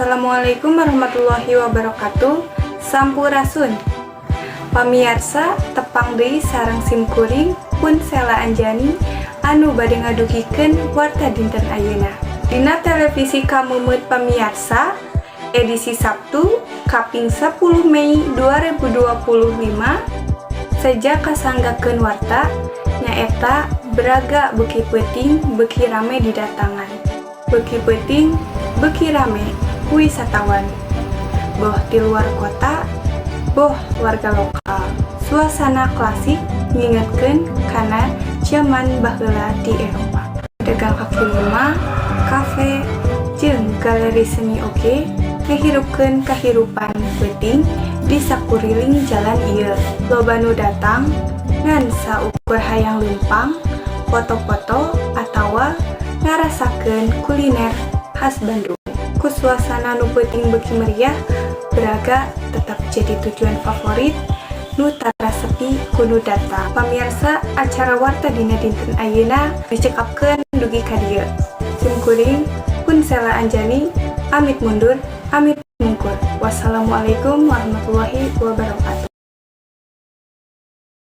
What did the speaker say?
Assalamualaikum warahmatullahi wabarakatuh. Sampurasun. Pamiarsa, tepang deui sareng sim kuring Pun Sela Anjani anu bade ngadugikeun warta dinten ayeuna. Dina televisi Kameumeut, pamiarsa, edisi Sabtu kaping 10 Mei 2025 seja kasanggakeun warta, nyaeta Braga beuki peuting beuki rame didatangan. Beuki peuting beuki rame ku wisatawan. Boh di luar kota, boh warga lokal. Suasana klasik ngingetkeun kana zaman baheula di Eropa. Pedagang kaki lima, kafe, jeung galeri seni oge ngahirupkeun kahirupan peuting di sakuriling jalan ieu. Loba nu datang ngan saukur hayang leumpang, foto-foto, atawa ngarasakeun kuliner khas Bandung. Ku suasana nu peuting beuki meriah, Braga tetap jadi tujuan favorit nu tara sepi ku nu datang. Pamiarsa, acara warta dina dinten ayeuna dicekapkeun dugi ka dieu. Sim kuring Pun Sela Anjani amit mundur, amit mungkur. Wassalamualaikum warahmatullahi wabarakatuh.